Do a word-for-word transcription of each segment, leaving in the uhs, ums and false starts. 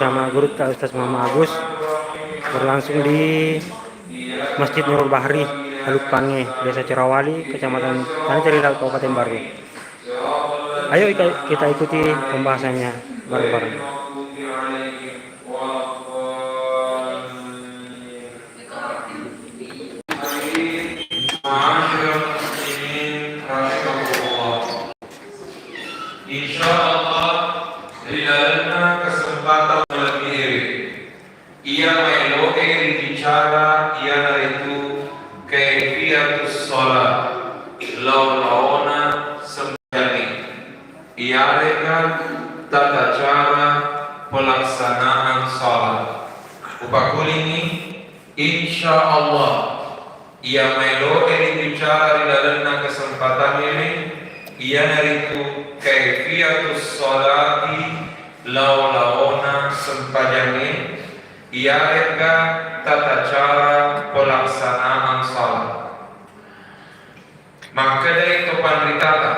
Bersama gurutta Ustaz Muhammad Agus, berlangsung di Masjid Nurul Bahri, Aluppange, Desa Cerawali, Kecamatan Tanah Cerila, Kabupaten Barru. Ayo ika-, kita ikuti pembahasannya bareng-bareng. Insya Allah, ri lalenna kesempatan malebbi'ewe, iya maelo'e ribicara iyanaritu kaifiyatus shalah, lao-laona sembahyang, iyare'ga tata cara pelaksanaan shalat. Upakulingngi, insya Allah, iya maelo'e ribicara ri lalenna kesempatangngewe, iyanaritu kaifiyatus shalati, lao-laona sempajangnge, iyare'ga tata cara pelaksanaan shalat. Makkedai to panritata,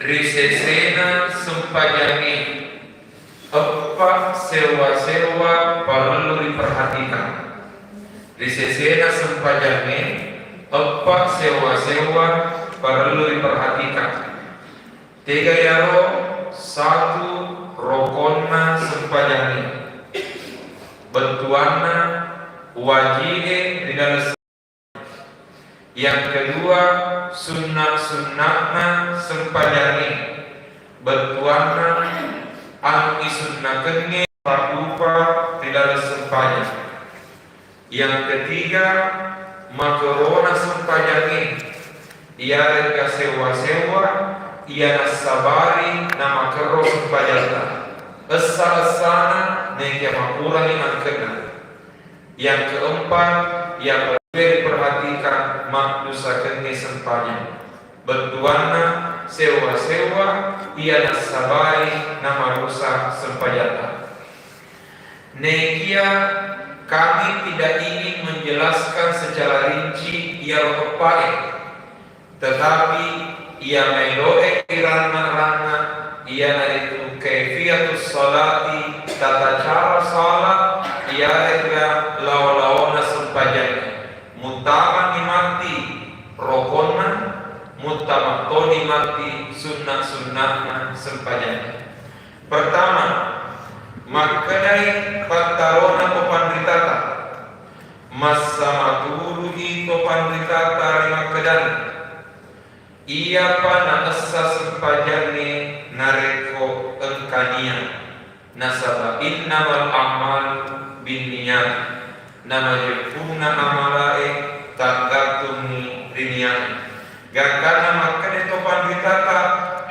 ri sesena sempajangnge, eppa sewwa-sewwa parellu riperhatikang. Ri sesena sempajangnge, eppa sewwa-sewwa parellu riperhatikang. Tega iyaro satu rokonna sempajangnge. Bettuanna, waji'e ri laleng. Yang kedua, sunnah-sunnahna sempajangnge. Bettuanna, anu isunnakengnge paddupa ri laleng sempajang. Yang ketiga, makerona sempajangnge, iyare'ga sewwa-sewwa iya nassabari namakerro sempajatta. Essa-essana nekia makurangi angkenna. Yang keempat, iya perlu diperhatikan maddusakengnge sempajang. Bettuanna, sewwa-sewwa iya nassabari namarusa sempajatta. Nekia kami tidak ingin menjelaskan secara rinci iyaro eppae, tetapi iya maelo'e iranna-ranna iyanaritu kaifiyatus shalati, tata cara shalat, iyare'ga lao-laona sempajang. Muttama ni matti rokonna, muttama toni matti sunna-sunnana sempajang. Pertama, makkedai pattarona to panritata, massamatului to panritata ri makkedanna, iyapa naessa sempajangnge narekko engka nia, nasaba innamal a'malu binniyat, namajeppunna amalae taggattungngi ri niae. Gangkanna makkeda to panritata,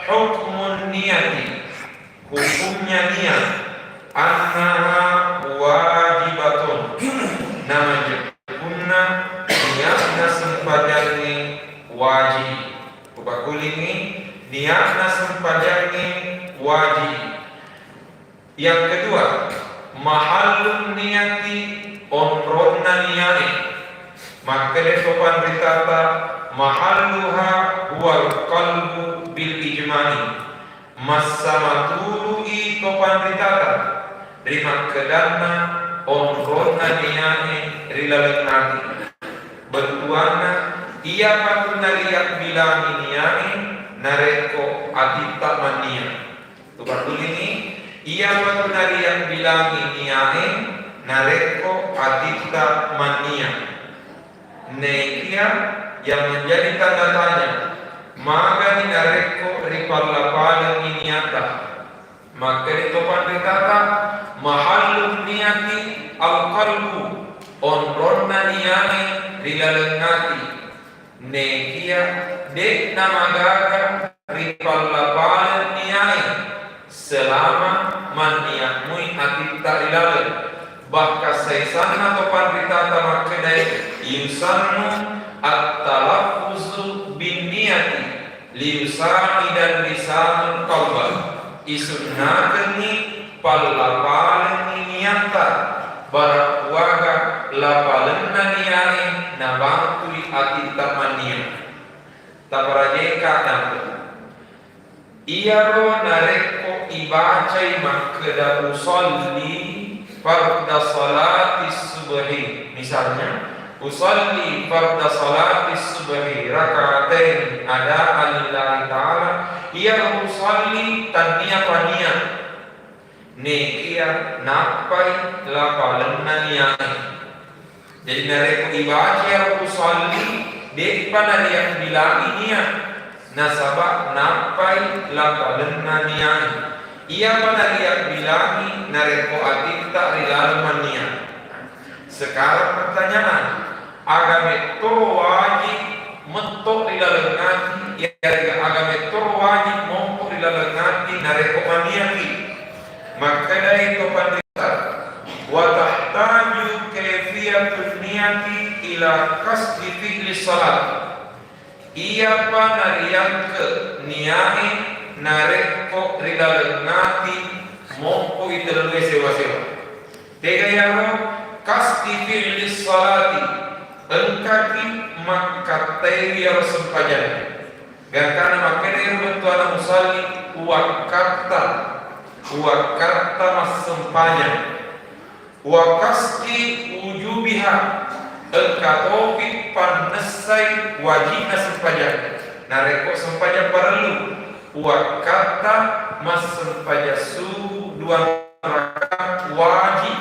hukmun niyati, hukumnya niat, annaha wajibatun, namajeppunna niatna sempajangnge wajib. Upakulingngi, niatna sempajangnge wajib. Yang kedua, mahallun niyati, onronna niae. Makkeda to panritata, mahalluha huwal qalbu bil ijma'i. Massamatului to panritata ri makkedanna onronna niae ri laleng ati. Bettuanna, iyapa tu nariabbilangi niae narekko atitta mannia. Upakulingngi, iyapa tu nariabbilangi niae narekko atitta mannia. Nekia yang menjadi tanda tanya, magani narekko ripallapalengngi niatta? Makkeda to panritata, mahallun niyati al-qalbu, onronna niae ri laleng ati. Nekia de'na magaga ripallapaleng niae selama manniammui atitta ri laleng. Bahkan saisanna to panritata makkedai, yusannu at-talaffuzu bin niyati liyusa'idal lisanul qalba. Isunnakengngi pallapalengngi niatta, barakkuaga lapalenna niae nabangkui atitta mannia. Taparajeka dampe. Iyaro narekko ibacai makkeda usalli farda salati subhi. Misalnya, usalli farda salati subhi rak'ataini adaan lillahi ta'ala, iyaro usalli tannia paniat. Nekia nappai lapalenna niae. Jadi narekko ibaca iyaro usalli, de'pa nariabbilangi niat, nasaba nappai lapalenna niae. Iyapa nariabbilangi narekko atitta ri laleng manniat. Sekarang pertanyaan, aga metto wajib metto ri laleng ati, iyarega aga metto wajib mompo ri laleng ati narekko maniaki? Makkedai to panrita, wa tahtaju kaifiyatun niyati ila qasdi fi'li salat. Iyapa nariyangke niae narekko ri laleng ati mompo itellue sewa-sewa. Tega iyaro? Qasdi fi'li salati, engkaki makkattai iyaro sempajang. Gangkana makkeda iyaro bettuanna usalli, uwakkatta, uwakkatta massempajang. Wa qasdi wujubiha, engka topi pannessai wajibna sempajang. Narekko sempajang parellu, uwakkatta massempajang subuh dua rakaat wajib,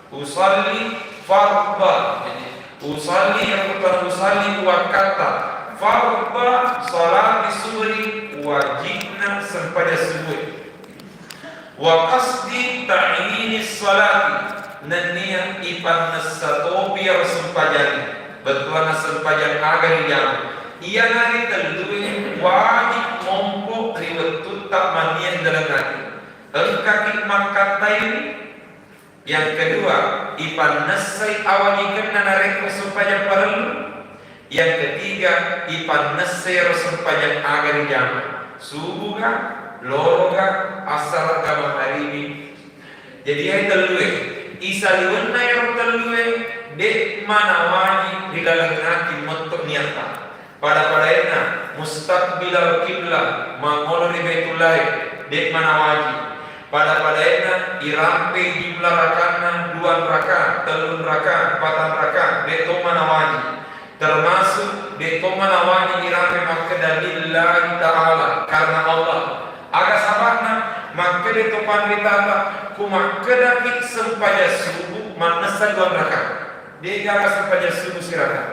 usalli fardha. Jadi, usalli, yang pertama usalli, uwakkatta fardha salati subhi, wajibna sempajang subuh. Wa qasdi ta'yinis salati, nennia ipannessa topi iyaro sempajang, bettuanna sempajang aga rijama. Iyana ri tellue wajib mompo ri wettutta manniat ri laleng ati. Engkaki makkattai. Yang kedua, ipannessai awajikenna narekko sempajang parellu. Yang ketiga, ipannessai ero sempajang aga rijama, subuga, loroga, assaraga, mangaribi. Jadi, iyae tellue, isaliwenna ero tellue, de'ma nawajib ri laleng ati metto niatta. Pada-padaenna mustaqbilal qiblah, mangolo ri Baitullae, de'ma nawajib. Pada-padaenna irampei jumlah rakanna, duan raka, tellun raka, patang raka, de' tomma nawajib. Termasuk de' tomma nawajib irampe makkeda lillahi ta'ala, karena Allah. Aga saba'na? Makkeda to panritata, ku makkedaki sempajang subuh mannessa duan raka. De'gaga sempajang subuh siraka.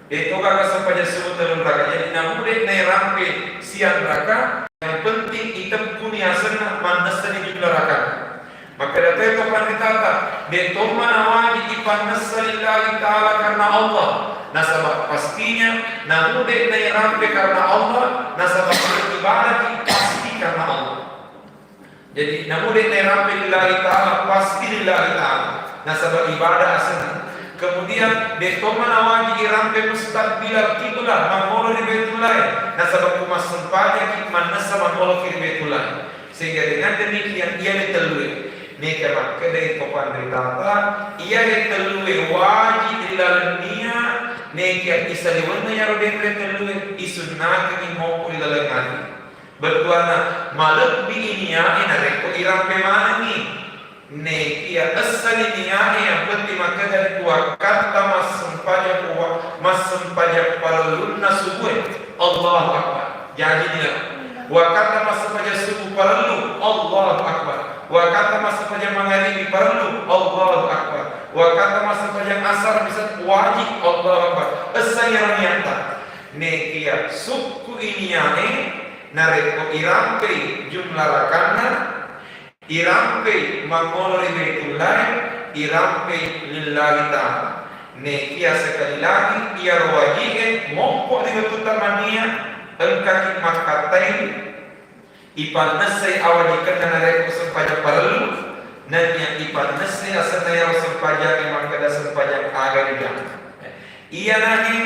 De' togaga sempajang subuh tellun raka. Jadi, namu de' nairampe siang raka, yang penting iteppuni asenna, mannessani jumlah raka. Makkeda to panritata, de' tomma nawajib ipannessa lillahi ta'ala karena Allah. Nasaba pastinya namu de' nairampe karena Allah, nasaba ibadaki pasti karena Allah. Jadi, namu de' nairampe lillahi ta'ala, pasti lillahi ta'ala. Nasaba ibadah asenna. Kemudian, de' tomma nawajib irampe mustaqbilal qiblah, mangolo ri Baitullae. Nasaba ku massempajangki mannessa mangoloki ri Baitullae. Sehingga dengan demikian, iyale tellue. Neka makkedai to panritata, iyale tellue wajib ri laleng nia, neka isaliwenna iyaro denre tellue, isunnakani mokko ri laleng ati. Bettuanna, malebbi i niae narekko irampe manengngi. Nekia essani niae, yang penting makkeda, wakkatta massempajang, wa-, massempajang parellunna subue. Allahu Akbar. Jaji nia. Wakkatta massempajang subuh parellu. Allahu Akbar. Wakkatta massempajang mangaribi parellu. Allahu Akbar. Wakkatta massempajang asar bisa wajib. Allahu Akbar. Essani ero niatta. Nekia sukku i niae, narekko irampei jumlah rakanna, irampei mangolo ri Baitullae, irampei lillahi ta'ala. Nekia sekali lagi, iyaro waji'e mompo ri wettutta mannia, engkaki makkattai, ipannessai awajikenna narekko sempajang parellu, nennia ipannessai asenna iyaro sempajangnge makkeda sempajang aga rijama. Iyanani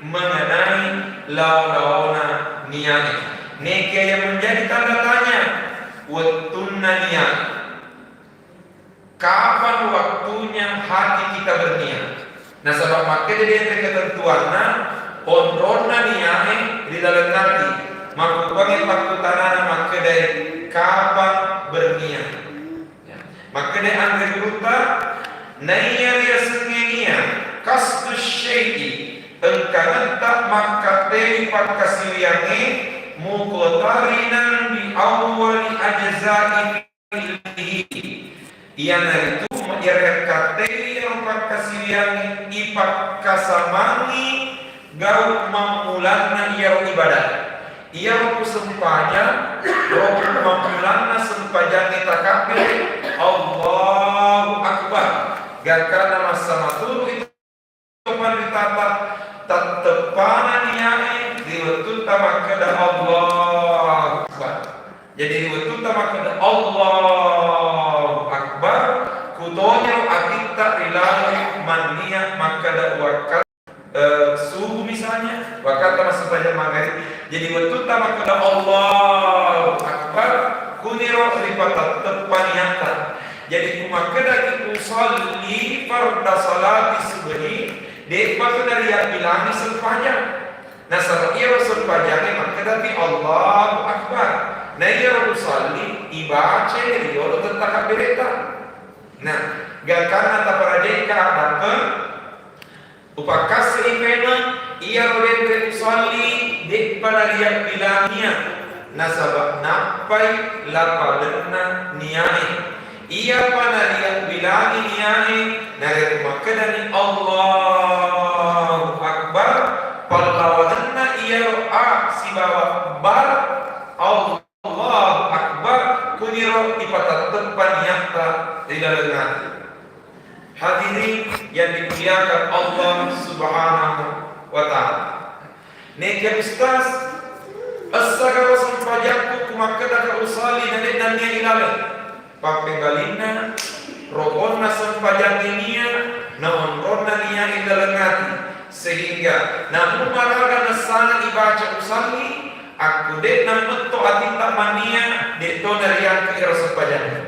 mengenai lao-laona niae. Nekia yang menjadi tanda tanya, wettunna nia. Kapan waktunya hati kita berniat? Nasaba makkeda denre ketentuanna, onronna niae ri laleng ati. Makkukuangnge pakkutanana makkedai, kapan berniat. Ya. Makkeda anre gurutta, naiya riasengnge niat, qasdus syai'i, engkangetta makkattei pakkasiwiyangnge, muqtarinan bi awwali ajza'i fi'lihi. Iyanaritu iyaro kattei iyaro pakkasiwiyangnge ipakkasamangngi gau mammulanna iyaro ibadah. Iyaro ku sempajang, rokku mammulanna sempajangnge takabbere, Allahu Akbar. Gakkanna massama turu itu panritata, tetteppana niae ri wettutta makkeda Allahu Akbar. Jadi ri wettutta makkeda Allahu Akbar, kutoniro atitta ri laleng mannia makkeda wakka-, eh, subuh misalnya, wakkatta massempajang maghrib. Jadi wettutta makkeda Allahu Akbar, kuniro ripatetteppa niatta. Jadi ku makkedaki usalli farda salati subhi, de'pa tu nariabbilangi sempajang. Nasaba iyaro sempajangnge makkedapi Allahu Akbar. Na iyaro usalli ibacai riyolo tetta kabberetta. Nah, gakkanna taparajekka addampeng, upakkassei paimeng, iyaro denre usalli de'pa nariabbilangi niat, nasaba nappai lapalenna niae. Iyapa nariabbilangi niae, narekko makkedani Allahu Akbar, pallawangenna iyaro a sibawa bar, Allahu Akbar, kuniro ipatetteppa niatta ri laleng ati. Hadirin yang dimuliakan Allah Subhanahu wa Ta'ala. Neke Ustaz, essagaro sempajakku ku makkedaka usalli na de' nannia ilaleng. Pappebalinna, rokonna sempajangnge nia, naonronna nia ilaleng ati. Sehingga namu maraga nessana ibaca usalli, akku de' nammetto atitta mannia, de' to nariangke ero sempajangnge.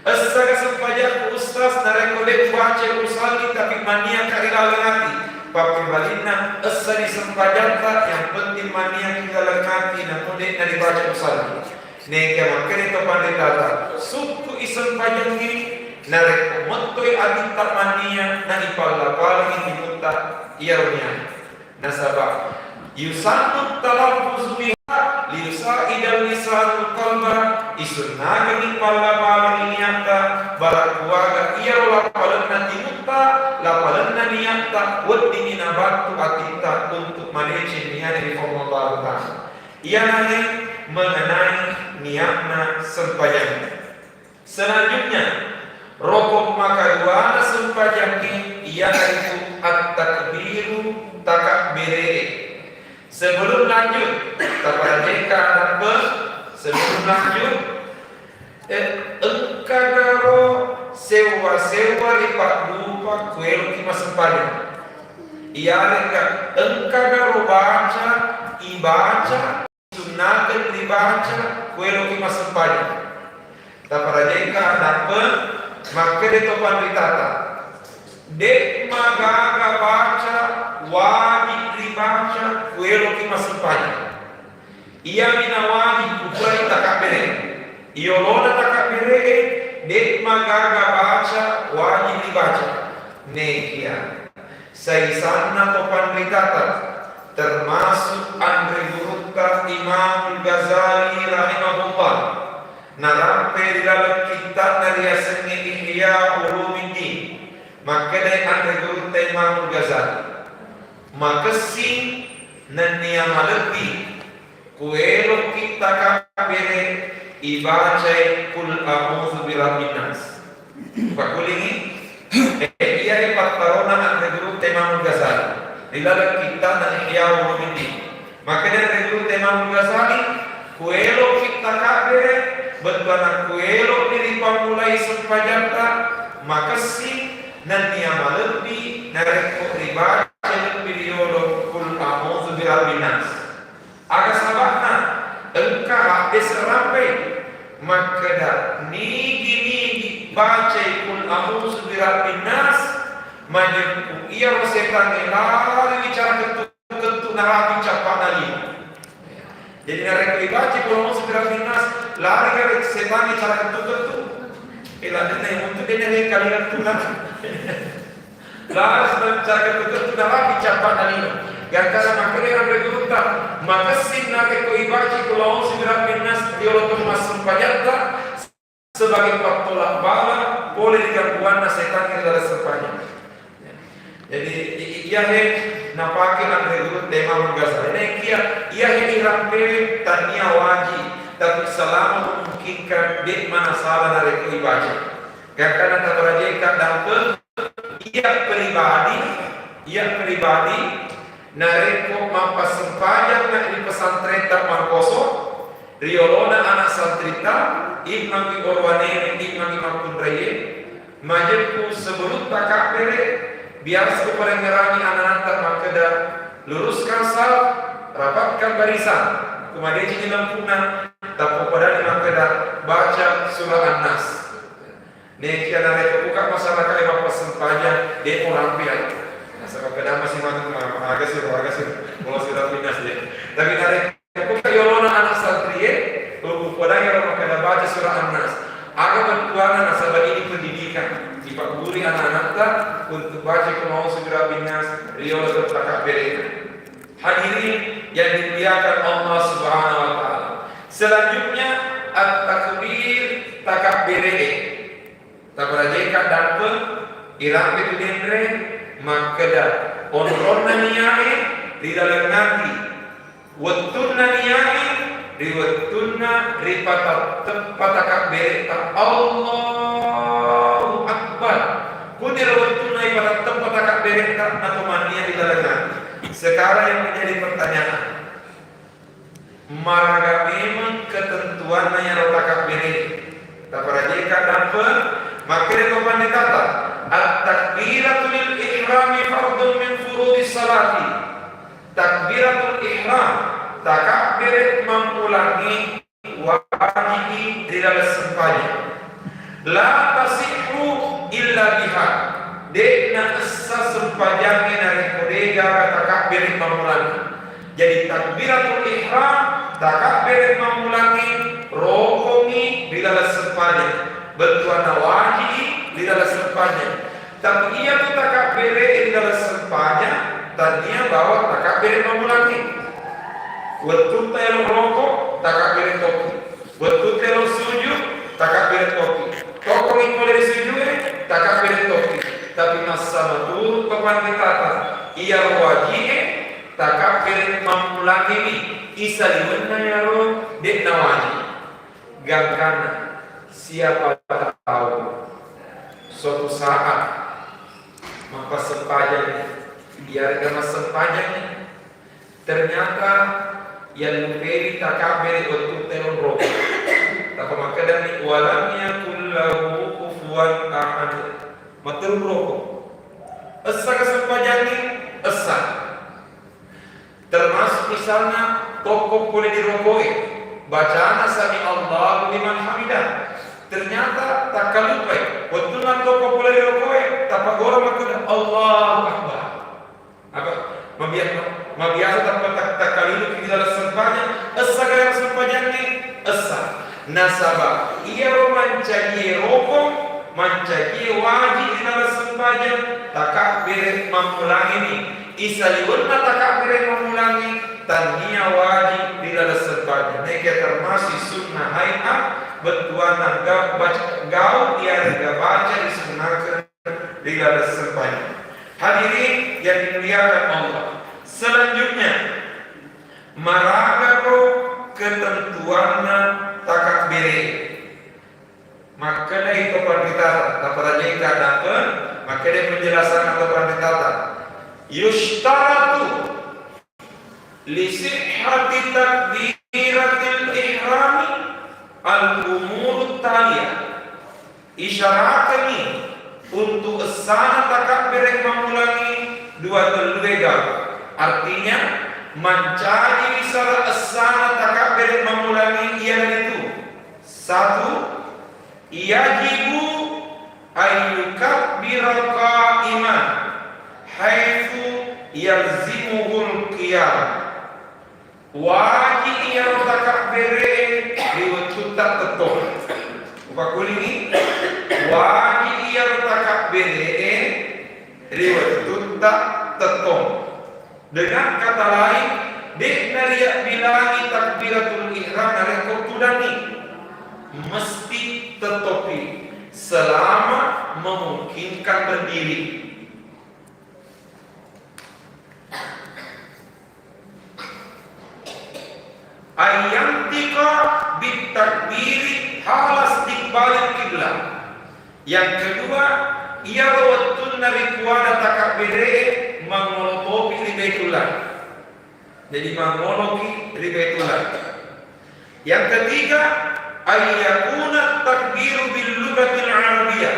Essaga sempajakku Ustaz, narekko de' ubaca usalli tapi manniaka ri laleng ati? Pappebalinna, essani sempajatta, yang penting manniaki ri laleng ati, namu de' naribaca usalli. Neke makkeda to panritata, sukku'i sempajangnge, narekko mettoi atitta mannia, na ipalla-palai timutta iyaro nia. Nasaba, yusannu talaffuzu biha liyusaidal lisanul qalba, isunnakengngi palla-palai niatta, barakkuaga iyaro lapalenna timutta, lapalenna niatta, weddingngi nabattu atitta untuk madeceng niae ri Puang Allahu Ta'ala. Iyanare mengenai niatna sempajang. Selanjutnya, rokong makaduana sempajangnge iyanaritu at-takbiru, takabbere'e. Sebelum lanjut, taparajekka addampeng, sebelum lanjut, eh, engkagaro sewwa-sewwa ripaddupa kueloki massempajang? Iyarekka engkagaro baca ibaca sunnakeng ribaca kueloki massempajang? Taparajekka addampeng, makkeda to panritata, de' magaga baca wajib ribaca kueloki massempajang. Iyami nawajib kupurani takabbere. Iyolona takabbere'e, de' magaga baca wajib ribaca. Nekia saisanna to panritata, termasuk anre gurutta Imamul Ghazali rahimahullah, narampe ri laleng kitta'na riasengnge Ihya Ulumuddin, makkedai anre gurutta Imamul Ghazali, makessing nennia malebbi kuelokki takabbere ibacai Qul a'udzu birabbin nas. Pakulingi, eh, iyae pattarona anre gurutta Imamul Ghazali ri laleng kitta'na Ihya Ulumuddin. Makkeda anre gurutta Imamul Ghazali, kuelokki takabbere, bettuanna kuelokki ripammulai sempajatta, makessing nennia malebbi narekko ribaca lebbi riyolo Qul a'udzu birabbin nas. Aga saba'na? Engka haddese rampe makkeda, nigi-nigi bacai Qul a'udzu birabbin nas, majeppu iyaro setangnge lari wicara kettu-kettu narapi cappa'na lino. Jadi narekko ibaca Qul a'udzu birabbin nas, lari gawe setangnge cara kettu-kettu. Eh, lalenna yang untuk dia nyari kalian tulang. Lari setan cara kettu-kettu, narapi cappa nalino. Gangkana makanya ambil gurutta, makessing narekko ibaca Qul a'udzu birabbin nas, riolo to massempajatta, sebagai pattolak bala pole ri gangguanna setan ri laleng sempajang. Jadi i- i- iyahe napake anre guru tema menggasal. Naekia iyahe irampewe tania wajib, tapi selama memungkinkan, de mana salah narekko ibaca. Gangkana tabarajeka dampe, iya pribadi, iya pribadi narekko mappassempajanna ri pesantren Taman Koso, riolona anak santrita, immangi orowanere, immangi makkunraie, majeppu sebelum takabbere, biasa uparengngerangi ananatta makkeda, luruskan saf, rapatkan barisan. Kumadecini lampunna, tappa upadani makkeda, baca surah An-Nas. Nekia narekko buka masyarakat yang mappassempaja, de orang pian. Nasaba kedama si matu ma- aga sih, aga sih, kalau sudah pindah sih. Tapi narekko buka yolona anak santrie, upodangi orang makkeda baca surah An-Nas. Aga bantuanna nasaba ini pendidikan. Dipagguri anak-anakta untuk baca Qul a'udzu birabbin nas, riolo tentang berena. Hadirin yang dimuliakan Allah Subhanahu wa Ta'ala. Selanjutnya, at-takbir, takabbere'e. Tabarajeka dampe, irampe tu denre, makkeda, onronna niae ri laleng ati, wettunna niae ri wettunna ripatatteppa takabberetta, Allahu Akbar. Kuniro wettunna ripatatteppa takabberetta, nato mannia ri laleng ati. Sekarang yang menjadi pertanyaan, maraga memang ketentuanna iyaro takabbere? Taparajeka dampe, makkeda to panditata, at-takbiratu lil ihrami fardun min furudis salati. Takbiratul ihram, takabbere mammulangi, wajibi ri laleng sempajang. La tasihhu illa biha. De'na essa sempajangnge narekko de'gaga takabbere mammulangi. Jadi takbiratul ihram, takabbere mammulangi, rokongi ri laleng sempajang. Bettuanna wajibi ri laleng sempajang. Tapi iyatu takabbere ri laleng sempajang, tania bawang takabbere mammulangi. Wettutta elo roko, takabbere tokki. Wettutta elo sujud, takabbere tokki. Tokkomi pole ri sujue, takabbere tokki. Tapi massama turu to panditata, iyaro waji'e takabbere mammulangimi, isaliwenna iyaro de'na wajib. Gangkanna, siapa tahu suatu saat mappassempajangngi, iyarega massempajangngi, ternyata yallupewi takabbere wettu telong roko. Tappa makkedani, "Walam yakul lahu kufuwan ahad." Matteru roko. Essa kasempajangngi, essa. Termasuk misalna tokko pole di rokoe, bacana sami Allahu liman hamidah. Ternyata takkalupai, wettunna tokko pole di rokoe, tapagora makkeda Allahu Akbar. Apa? Mabia-, mabiasa tappa tak-, takkalilu di dalam sempajang, essa gaya sempajangnge, essa. Nasaba, iyaro mancajie roko, mancajie wajib di dalam sempajang, takabbere mammulangini. Isaliwenna takabbere mammulangi, tania wajib ri laleng sempajang. Neke termasuk sunnah hai'ah, bettuanna ga-, baca, gau iyarega baca disunnahkan ri laleng sempajang. Hadirin yang dimuliakan Allah. Selanjutnya, maragako ketentuanna takabbere. Makkedai to panritata, taparajai kadakeng, makkedai penjelasan to panritata. Yushtaratu li sihhati takbiratil ihrami al umurut taliyah. Isyarakengngi untuk essana takabbere mammulangi dua tellue gau. Artinya, mancaji sala essana takabbere mammulangi iyanaritu. Satu, yajibu ayyukabbira qa'iman haitsu yalzimuhul qiyam. Wajib iyaro takabbere'e ri wettutta tettong. Upakkulingi, wajib iyaro takabbere'e ri wettutta tettong. Dengan kata lain, de'na riyabbilangi takbiratul ihram narekko tudangngi. Mesti tettopi selama memungkinkan berdiri. Ayyantiqa bittakbiri hala istiqbalil qiblah. Yang kedua, iyaro wettunna ri kuana takabbere'e mangolo topi ri Baitullah. Jadi mangoloki ri Baitullah. Yang ketiga, ayyakuna takbiru bil lugatil arabiyyah.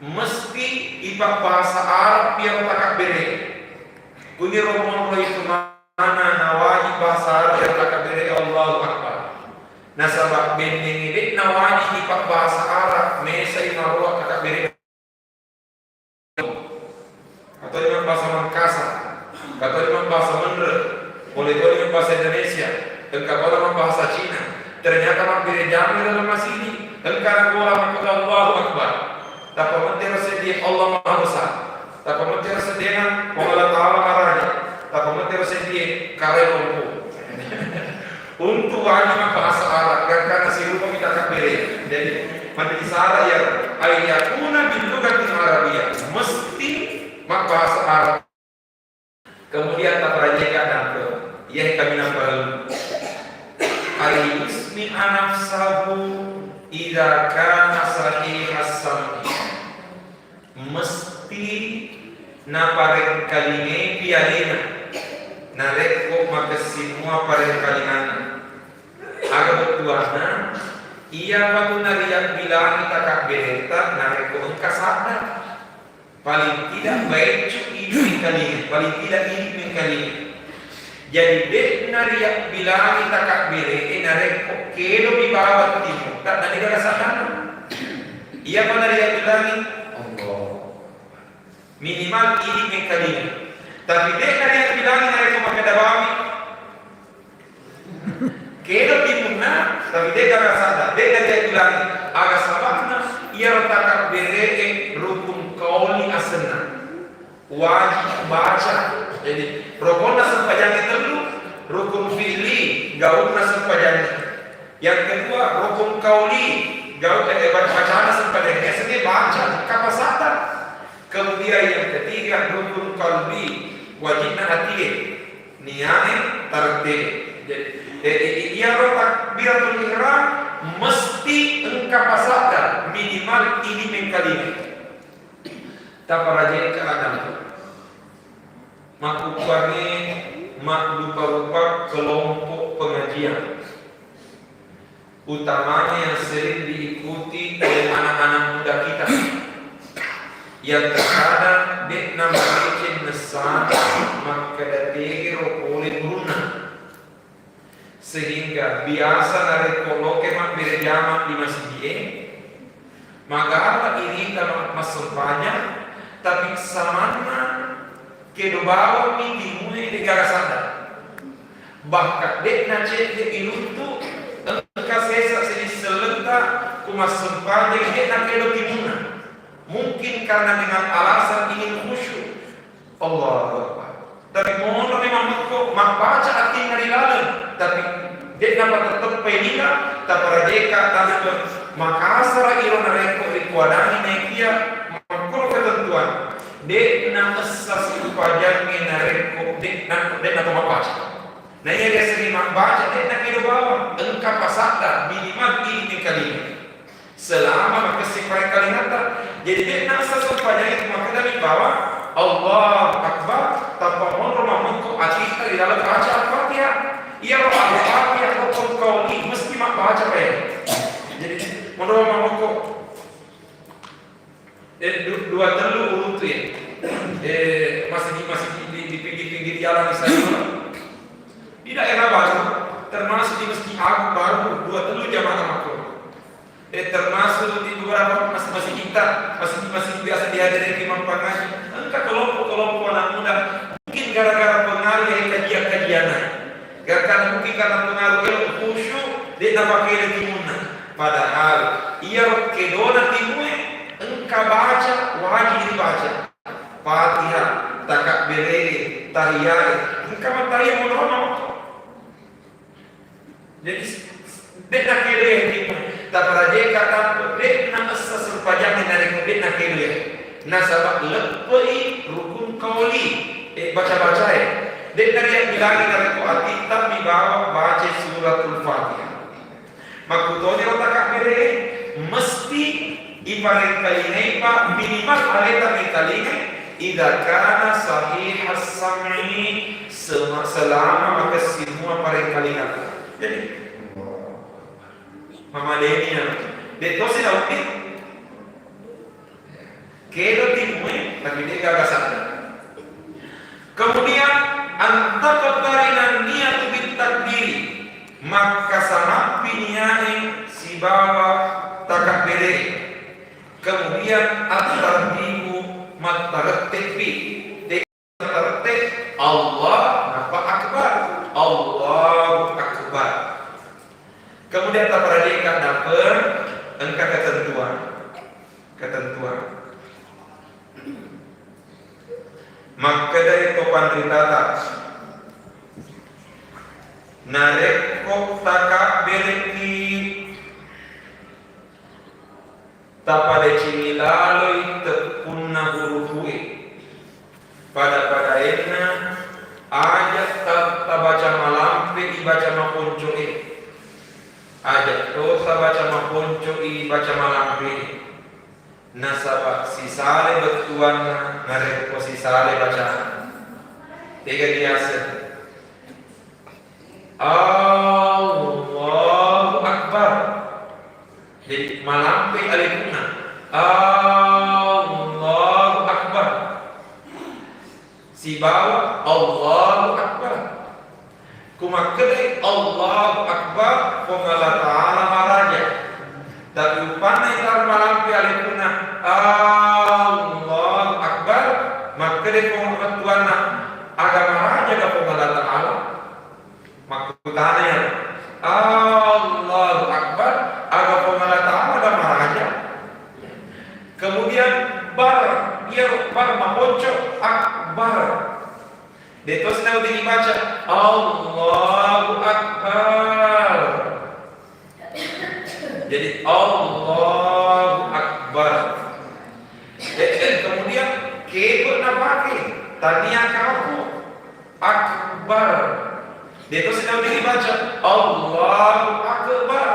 Mesti ipabbahasa Arab iyaro takabbere'e. Kuniro monro itu mana nawajib bahasa Arab iyaro takabbere'e Allahu Akbar. Nasaba bennengnge de'na wajib ipabbahasa Arab, mesai maroa takabbere'e. Atau dengan bahasa Mangkasar, atau dengan bahasa Menre, boleh juga dengan bahasa Indonesia, engka pula dengan bahasa Cina. Ternyata mabbere jama dalam masigi, engka nagola makkeda Allahu Akbar. Tappa mettero seddie Allah Maha Besar. Tappa mettero seddena Puang Allah Taala maraja. Tappa mettero seddie kare lompo. Untuk wajib mabbahasa Arab, gangkanna sirupa kita takbere. Jadi, majelis Arab ya, ayyakuna bil lugatil arabiyyah, mesti mabbahasa Arab. Kemudian taparajeka dampe, iya kami namparellu. Ayyusmi'a nafsahu idza kana sahihas sam'i. Mesti naparengkalingepi alena narekko makessing mua parengkalinganna. Aga bettuanna, iyapatu nariyabbilangi takabbereta narekko engka sadda. Paling tidak baiccu idi mengkalinga, paling tidak idi mengkalinga. Jadi de'na riyabbilangi takabbere'e narekko kedomi bawang timutta, nanigaga saddanna. Iyapa nariyabbilangi? Allah. Minimal idi mengkalinga. Tapi de'na riyabbilangi narekko makkeda bawang. Kedo timunna, tapi de'gaga sadda, de'na riyabbilangi. Aga saba'na, iyaro takabbere'e rukun qauli asenna. Wajib baca. Jadi, rukun sempajangnge tellu, rukun fi'li, gaunna sempajangnge. Yang kedua, rukun qauli, gau-, eh, bacana sempajangnge, seddi baca, kapang sadda. Kemudian yang ketiga, rukun qalbi, wajibna atie. Niae tarette. Jadi, eh, eh, iyaro takbiratul ihram mesti engka pasadda minimal idi mengkalinga. Taparajeka adampe. Makkukkuangnge maddupa-rupa kelompok pengajian. Utamanya yang sering diikuti oleh anak-anak muda kita, yang terkadang de'na madeceng nessana makkeda tegero pole gurunna, sehingga biasa narekko loke mabbere jama di masigie, magala irita ma-, massempajang, tapi samanna kedo bawammi timue de'gaga sadda. Bahkan de'na cedde iluntu, engka sesa seddi sellengta ku massempajang de'na kedo timunna. Mungkin karena dengan alasan ingin khusyuk. Allahu Akbar. Tapi monro memang mekko mabbaca atinna ri laleng, tapi de'na patetteppai lila, taparajeka tanpa makasara iro narekko rikuadangi naikia makkoro ketentuan. De'na essa sempajangnge narekko de'na, de'na to mabbaca. Na iya riasengnge mabbaca, de'na kedo bawang, engka pasadda minimal idi mengkalinga. Selama makessing parengkalingatta. Jadi, de'na essa sempajangnge makkeda mi bawang, Allahu Akbar, tappa monro mammekko atitta ri laleng baca Al-Fatihah. Iyaro Al-Fatihah rukun qauli, mesti mabbaca pae. Jadi, monro mammekko Eh, du-, dua tellu uruntu ya. Eh, masjid-masjid di, di pinggir-pinggir jalan misalnya. Di daerah baru, termasuk di Masjid Agung baru, dua tellu jamaah makro. Eh, termasuk di beberapa mas-, masjid kita, masjid-masjid biasa dihadiri imam pangaji. Engka kelompok-kelompok anak muda, mungkin gara-gara pengaruh dari kajian-kajian. Gangkanna mungkin karena pengaruh elo khusyuk, de' napakedo timunna. Padahal iyaro kedona timue engka baca, wajib dibaca. Fatihah, takabbere'e, tahiyae, engka mattahiyat monro-monro. Jadi, de' nakedo iya timue. Taparajeka tantu, de' naessa sempajangnge narekko de' nakedo iya. Nasaba leppe'i rukun qauli, eh, baca-bacae. De' naribilangi narekko atitta mi bawang baca Suratul Fatihah. Makkutoniro takabbere'e, mesti iparengkalingai, Pak, minimal aleta mengkalingai, idza kana sahihas sam'i, sema-, selama makessing mua parengkalingatta. Jadi, mamadeni ya, de' tosi nauddi. Kedo timue, tapi de' gaga sadar. Kemudian, antaqtarinan niyatu bit takbiri, makkasamappi niae sibawa takabbere'e. Kemudian, at-tartibu, mattaretteppi. Tega mattarettep, Allah, nappa akbar. Allahu akbar. Kemudian taparajeka dampeng engka ketentuan. Ketentuan. Makkedai to panritata, narekko takabbere'ki tapadecengi laloi teppunna hurufu'e, pada-padaenna aja' ta-, tabaca malampe ibaca maponco'e, aja' to tabaca maponco'i baca malampe'e. Nasaba sisale bettuanna narekko sisale bacana. Tega diaseng? Allahu Akbar. Jadi, malampe alekunna. Allahu Akbar. Sibawa Allahu Akbar. Ku makkedai Allahu Akbar, Puang Allah Ta'ala maraja. Tapi uppanna ita malampe alekunna Allahu Akbar, makkedai Puang, bettuanna, aga marajaga Puang Allah Ta'ala? Makkutana iya, Allahu Akbar, aga Puang Allah Ta'ala ga maraja? Kemudian bar, iyaro bar maponco, akbar. De' tosi nawedding dibaca, Allahu Akbar. Jadi, Allahu Akbar. Eh, eh, kemudian kebe' napake, tania kapo. Akbar. De' tosi nawedding dibaca, Allahu Akbar.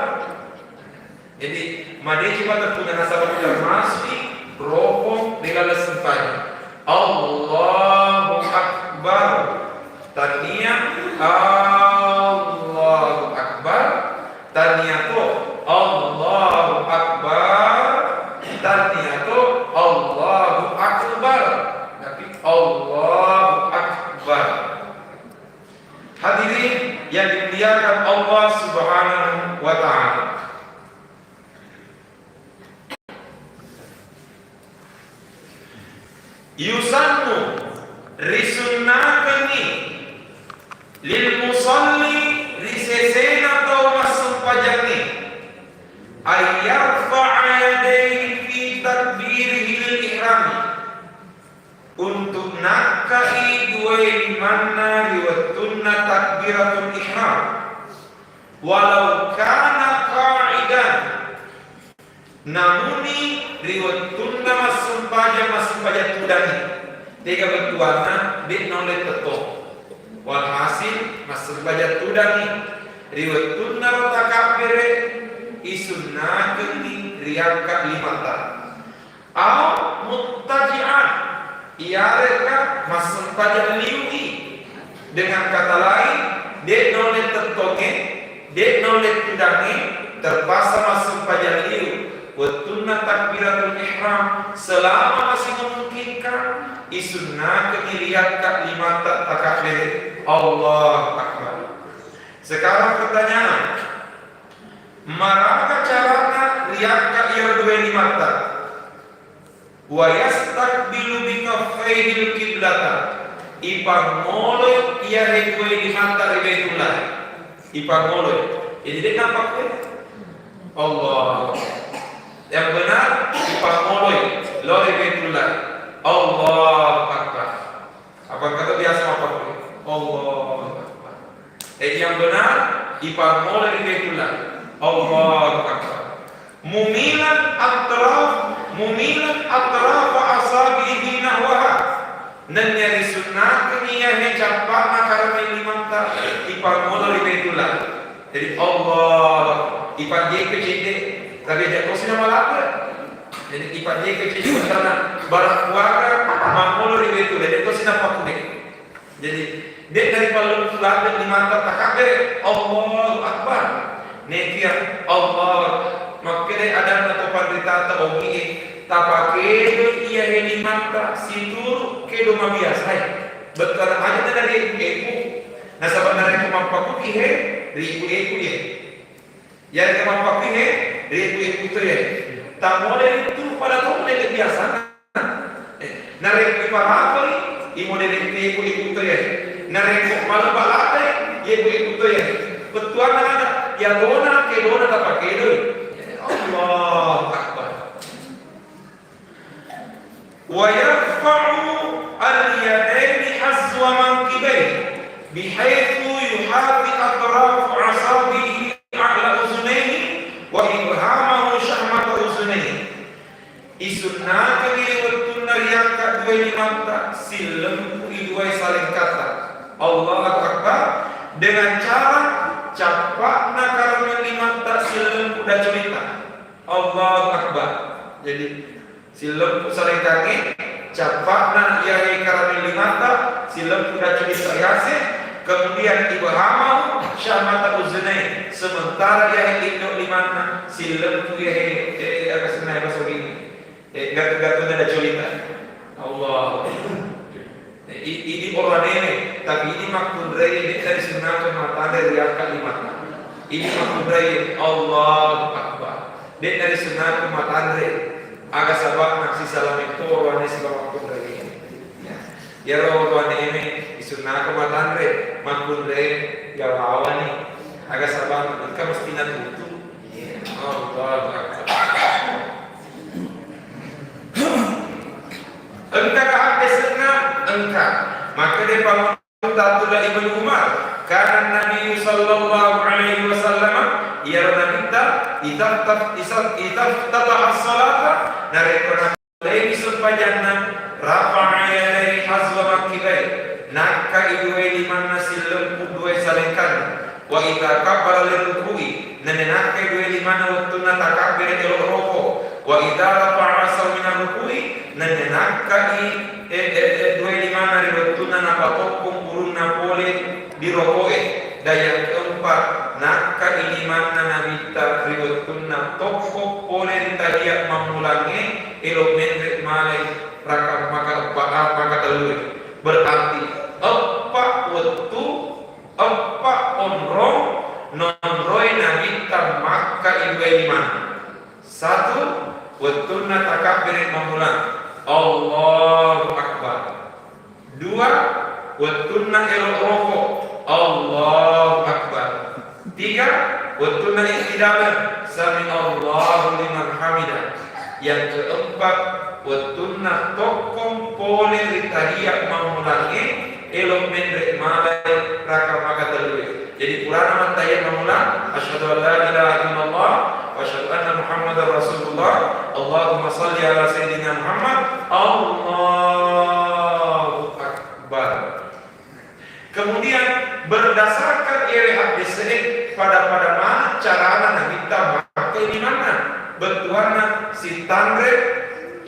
Jadi, madeceng makkutana nasaba termasuk rokong ri laleng sempajang. Allahu Akbar. Tania Allahu Akbar. Tania to Allahu Akbar. Tania to Allahu Akbar. Tapi Allahu Akbar. Hadirin yang dimuliakan Allah Subhanahu wa Ta'ala. Yusannu, risunnakengngi, lil musalli, ri sesena tau massempajangnge, ayyarfa'a yadaihi fi takbirihi lil ihrami, untuk nakkai duae limanna ri wettunna takbiratul ihram, walau kana qa'idan, namuni ri wettunna massempajang, massempajang tudangngi, tega bettuanna, de' naulle tettong. Walhasil, massempajang tudangngi, ri wettunna ro takabbere, isunnakengngi riakka limatta. Au muttaji'an, iyarekka massempajang liu'i. Dengan kata lain, de' naulle tettongnge, de' naulle tudangnge, terpaksa massempajang liu. Wettunna takbiratul ihram, selama masih memungkinkan, isunnakengngi riakka limatta takabbere. Allahu Akbar. Sekarang pertanyaan, maraga carana riakka iyaro duae limatta? Wa yastaqbilu bi kaffaihil qiblata. Ipangoloi iyahe dua limatta ri Baitullah. Ipangoloi. Jadi, de' napakkue. Allah. Yang benar, ipangoloi lao ri Baitullah. Allahu Akbar. Apa kata biasa apa? Allahu Akbar. Eh, yang benar, ipangoloi ri Baitullah. Allahu Akbar. Mumilan atraf, mumilan atrafa asabihi nahwaha. Nennia risunnakengngi iyahe cappa'na karame limatta ipangolo ri Baitullah. Jadi, Allah, ipajjekko cedde, tapi aja' tosi namalabbe. Jadi, ipajjekko cedde, karena barang keluarga mangolo ri Baitullah, jadi tosi napakude. Jadi, de' naripallu ladde' limatta takabbere, Allahu Akbar. Nekia Allah, makkeda adanna to panritata ogie, tapakedoi iyahe limatta situru' kedo mabiasae. Bettuanna aja' na dari eku. Nasaba narekko mappakuki he, riku eku ye. Yarega mappakuihe, riku-riku to ye. Tammole ritu pada to modele biasana. Eh, narekko iparakoi, imodele riku-riku to ye. Narekko malebba latai, ye riku-riku to ye. Bettuanna ada, ya dona, ke dona tapakedoi. Allahu Akbar. Wa yarfa'u al-yadaini hazwa mankibaihi, bihaitsu yuhati atrafu asabihi a'la uzunaihi wa ibhamahu syahmata uzunaihi. Isunnakengngi wettunna riakka duai limatta, sillempu'i duai salengkatta. Allahu Akbar. Dengan cara cappa'na karameng limatta, sillempu daculitta. Allahu Akbar. Jadi, sillempu salengkangnge, cappa'na iyae karameng limatta, sillempu daculitta yase, kemudian ibhamahu syahmata uzunai, sementara iyae indo' limanna, sillempu iyae, eh, aga senna bahasa ini. Eh, gatu-gatuna daculitta. Allahu Akbar. Eh, i-, ini orang nenek, tapi ini makkunrai, ini dari sunnah mata dari akal limatta. Ini makkunrai, Allahu Akbar. De' narisunnaku matanre, aga saba'na sisalame to orowane sibawa makkunrai. Ya. Iyaro orowane isunnako matanre, makkunrai yawawani. Aga saba'na engka mesti natutu. Ya. Allahu Akbar. Engka ka haddesenna? Engka. Maka de' pang Abdullah ibn Umar, kana Nabi sallallahu alaihi wasallam, iyaro Nabitta, idza taf-, isa-, idza iftataha as-salata, narekko napulai sempajanna, rafa'a yadaihi hazwa mankibai, nakkai duai limanna sillempu duai salengkanna, wa idza kabbara lirruku'i, nennia nakkai duai limanna wettunna takabbere elo roko, wa idza rafa'a ra'sahu minar ruku'i, nennia nakkai, eh, eh, eh, duai limanna ri wettunna napatokkong ulunna pole di roko'e. Dan yang keempat, nakkai limanna Nabitta ri wettunna tokko pole ri tahiyat mammulangnge, elo menre malai raka maka eppa-, ah, maka tellue. Berarti eppa wettu, eppa onrong nonroi Nabitta makkai duai limanna. Satu, wettunna takabbere mammulang, Allahu Akbar. Dua, wettunna elo roko, Allahu Akbar. Tiga, wettunna iktidal, sami Allahu liman hamidah. Yang keempat, wettunna tokkong pole ri tahiyat mammulangnge, elo menre malai raka maka tellue. Jadi, purana mattahiyat mammulang, asyhadu an la ilaha illallah wa asyhadu anna Muhammadar Rasulullah. Allahumma salli ala sayyidina Muhammad. Allahu Akbar. Kemudian, berdasarkan ere hadis ini, pada-pada mana carana Nabitta makkai limanna, bettuanna sitanre,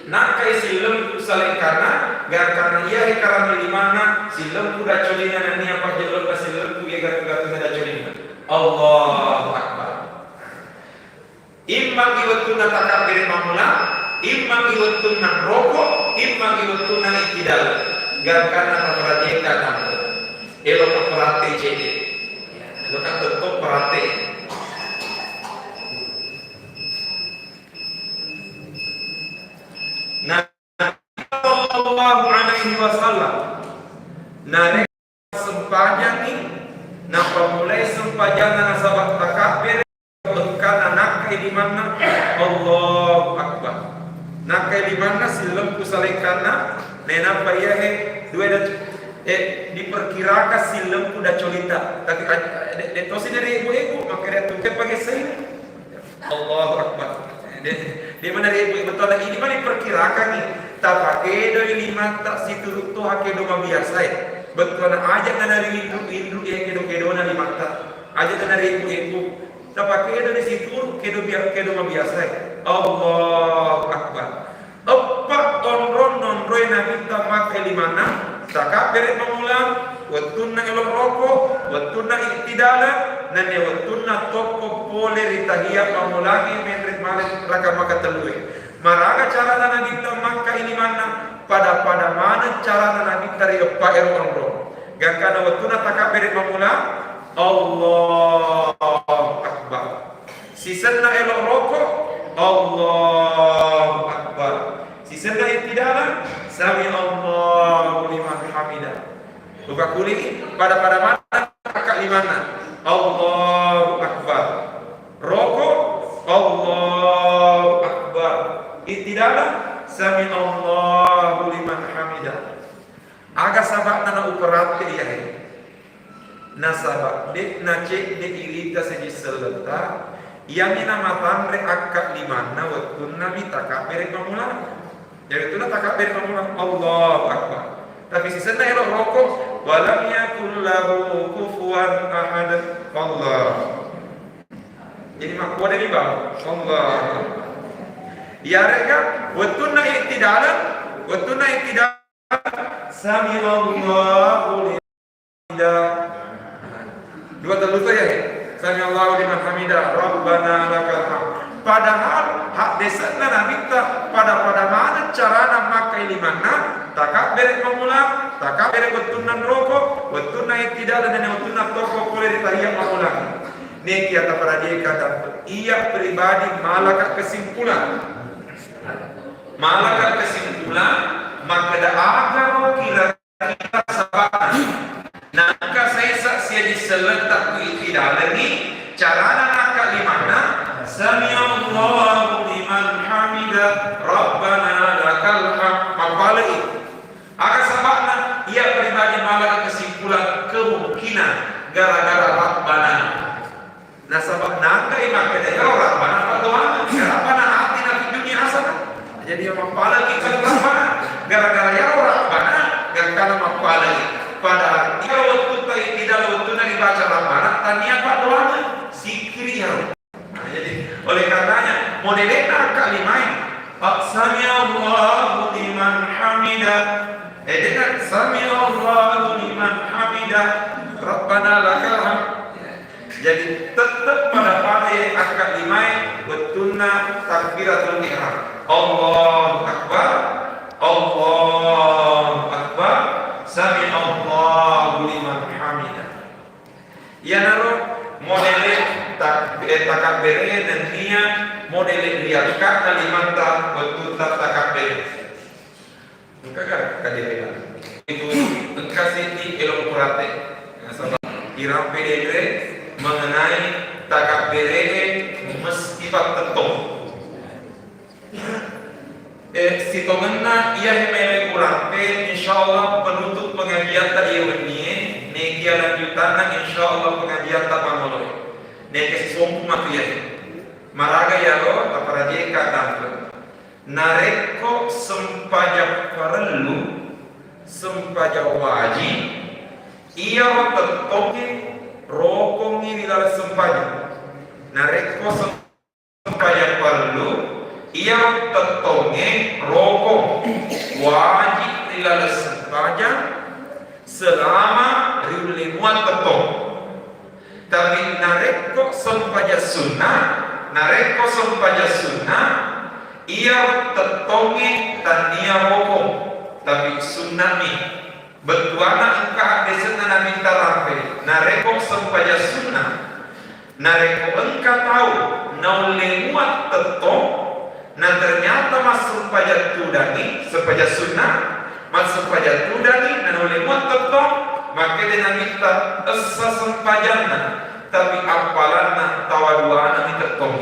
nakkai sillempu salengkanna, gangkanna iyae karameng limanna, sillempu daculinna nennia pajjello'na sillempu iyae gatu-gatuna daculinna. Allahu Akbar. Imma i wettunna takabbere mammulang, imma i wettunna roko, imma i wettunna iktidal. Gangkanna taperhatikan tanpa. Elo ka perhati cedde. Elo ka tetto perhati. Nah, sallallahu alaihi wasallam. Narekko sempajangngi, napammulai sempajanna nasaba takabbere, engkana nakkai limanna, Allahu Akbar. Nakkai limanna sillempu salengkanna, nainappa iyahe dua dat-, eh, diperkirakan sillempu dacolita. Tapi, eh, de-, de tosi dari ibu-ibu, maka dia tuh pakai saya. Allahu Akbar. De, de mana ribu betul ini mana diperkirakan nih. Tapakedoi limatta situru to hakedo mabiasae. Betul aja nana rindu-rindu ya kedo-kedona limatta. Aja nana ribu-ribu. Tapakedoi situru kedo biar kedo mabiasae. Allahu Akbar. Eppa onrong nonroi Nabitta makkai limanna, takabbere pammulang, wettunna elo roko, wettunna iktidala, nennia wettunna tokko pole ri tahiyya pammulangnge menre male raka makatellue. Maraga carana Nabitta makkai limanna, pada-pada maneng carana Nabitta ri eppa ero onrong. Gangkana wettunna takabbere pammulang, Allahu Akbar. Sisenna elo roko, Allahu Akbar. Sisenna iktidala, sami Allahu liman hamidah. Lupa kuli, pada-pada mana angka limanna, Allahu Akbar. Roko, Allahu Akbar. Iktidala, sami Allahu liman hamidah. Aga saba'na na uperatte iyahe. Nasaba de'na cedde irita seji selletta, iyami namatanre akka limanna wettunna mi takabbere pammulang. Jadi wettunna takabbere pammulang, Allahu Akbar. Tapi sisenna elo roko, walam yakul lahu kufuwan ahad. Allah. Jadi makkua demi bang. Allah. Iyarega wettunna iktidala, wettunna iktidala, sami Allahu liman hamidah. Dua tellu to ya. Sami Allahu liman hamidah. Rabbana lakal hamd. Padahal haddese'na Nabitta pada-pada maneng carana makkai limanna, takabbere pammulang, takabbere wettunna roko, wettunna iktidala, dan wettunna tokko pole ri tahiyya pammulang. Nekia taparadieka, iya pribadi malaka kesimpulan. Malaka kesimpulan, makkeda agaro kira-kira sabana. Nangka saisa siaji selletta ku iktidala ni, carana nakka limanna, sami Allahu liman hamida, Rabbana lakal hamd. Mappalai. Aga saba'na, iya pribadi malaka kesimpulan kemungkinan gara-gara Rabbana. Nasaba nangkai makkeda iyaro Rabbana paddoangeng, Rabbana atina fid dunya hasanah. Jadi iya mappalaki kan Rabbana, gara-gara iyaro Rabbana, gangkana mappalaki. Padahal iyaro wettutta iktidala, wettunna ribaca Rabbana, tania paddoangeng, sikkiri iyaro. Nah, jadi, oleh karenanya, modele'na angka limae, Sami Allahu liman hamidah. Eh, dengan sami Allahu liman hamidah, Rabbana lakal hamd. Jadi, tetep pada-pada angka limae wettunna takbiratul ihram. Allahu Akbar, Allahu Akbar, sami Allahu liman hamidah. Iyanaro modele tak-, eh, takabbere nennia modele riakka'na limatta wettutta takabbere. Engkaga kaderena? Itu engka seddi elo ukurate. Nasaba irampe denre mengenai takabbere mesti pattettong. Eh, sitongenna iyahe mele urampe, insyaallah penutup pengajiatta iye wennie, nekia lanjutanna insyaallah pengajiatta pangoloe. Nekia sisompu matu iyahe. Maraga iyaro taparajeka tanre. Narekko sempajang parellu, sempajang wajib, iyaro tettongnge rokongngi ri laleng sempajang. Narekko sem-, sempajang parellu, iyaro tettongnge rokong wajib ri laleng sempajang selama riulle mua tettong. Tapi narekko sempajang sunnah, narekko sempajang sunnah, iyaro tettongnge tania rokong, tapi sunnah mi. Bettuanna engka haddesenna Nabitta rampe, narekko sempajang sunnah, narekko engka tau naulle mua tettong, na ternyata massempajang tudangi, sempajang sunnah, massempajang tudangi, na naulle mua tettong, Makkedai Nabitta, essa sempajanna, tapi appalanna tawa duana mi tettong.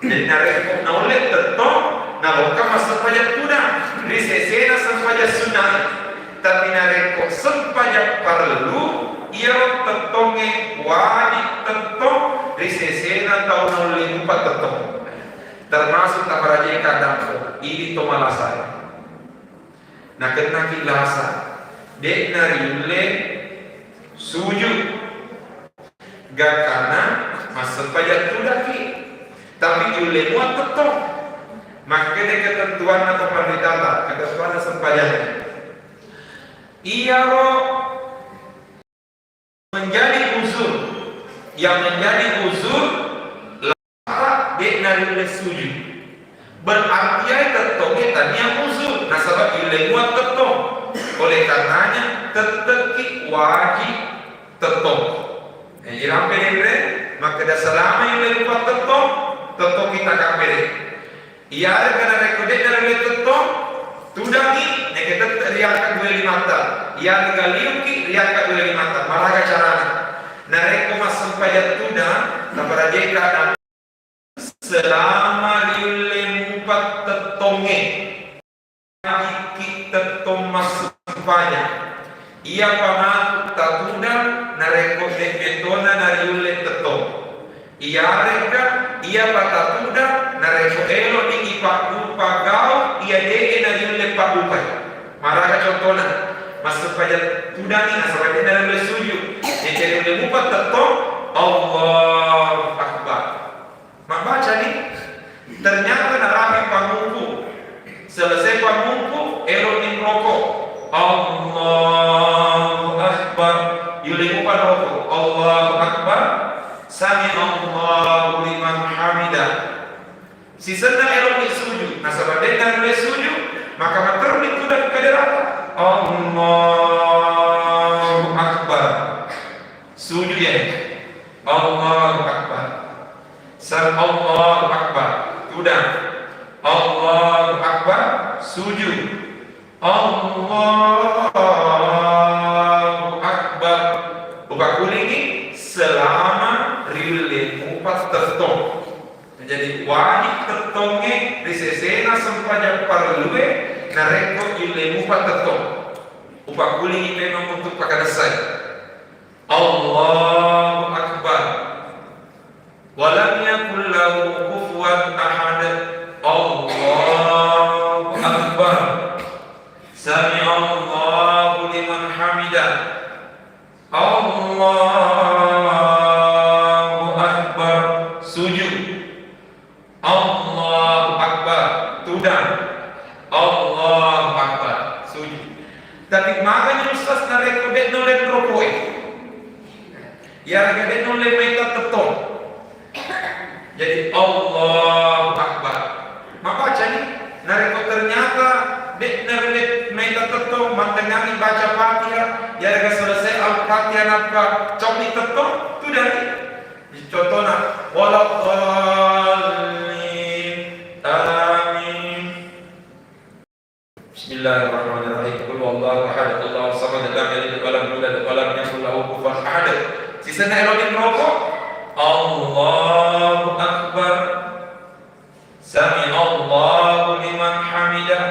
Jadi narekko naulle tettong, nalokka massempajang tudang ri sesena sempajang sunnah. Tapi narekko sempajang parellu, iyaro tettongnge wajib tettong ri sesena tau naulle mupa tettong. Termasuk taparajai kaddampo, idi to malasai. Nakennaki lasa, de'na riulle suju. Gangkanna massempajang tudakki, tapi yulle mua tettong. Makkeda ketentuanna to panritata, ketentuanna sempajang. Iyaro menjadi uzur, yang menjadi uzur, lara de'na riulle sujud. Berarti iya tettongnge tania uzur, nasaba yulle mua tettong. Oleh karenanya, tettekki wajib tettong. Eh, irampe denre, makkeda selama yulle mua tettong, tettong kita kabbere. Iyarega narekko de'na riulle tettong, tudangi, neke tette riangka dua limatta. Iyarega liuki, riangka dua limatta. Maraga carana? Narekko massempajang tudang, taparajeka dan selama riulle mupa tettongnge, wajikki tettong massempajang. Iyapa matu tatudang narekko de'mi tona nariulle tettong. Iyarega iyapa tatudang narekko eloni ipaggupa gau iya de'e nariulle paggupai. Maraga contona, massempajang tudangi nasaba de'na riulle suju. Neke riulle mupa tettong, Allahu Akbar. Mabbacani, ternyata narapi pammuku. Selesai pammuku, eloni roko. Allahu Akbar. Yulle mupa roko. Allahu Akbar. Sami Allahu liman hamidah. Sisenna eloni sujud, nasaba de'na riulle sujud, maka matteruni tudang kaderata. Allahu Akbar. Sujud ya. Allahu Akbar. Sami Allahu Akbar. Tudang. Allahu Akbar. Sujud. Allahu Akbar. Upakulingi selama riulle mupa tettong. Jadi wajib tettongnge ri sesena sempajang parellue narekko yulle mupa tettong. Upakulingi memang untuk pakadessai. Allahu Akbar. Wa lam yakul lahu kufuwan ahad. Allahu Akbar. Sami Allahu liman hamidah. Allahu Akbar. Sujud. Allahu Akbar. Tudang. Allahu Akbar. Sujud. Tapi magani Ustaz narekko de' nulle roko'e? Iyarega de' nulle maita tettong. Jadi Allahu Akbar. Mabacani, narekko ternyata de' nulle maita tettong, mattengngangi baca Fatihah, iyarega selesai Al-Fatihah nappa cokni tettong, tudani. Contohna, waladdallin. Amin. Bismillahirrahmanirrahim. Qul huwallahu ahad, Allahus samad, lam yalid walam yulad walam yakul lahu kufuwan ahad. Sisenna eloni roko, Allahu Akbar. Sami Allahu liman hamidah.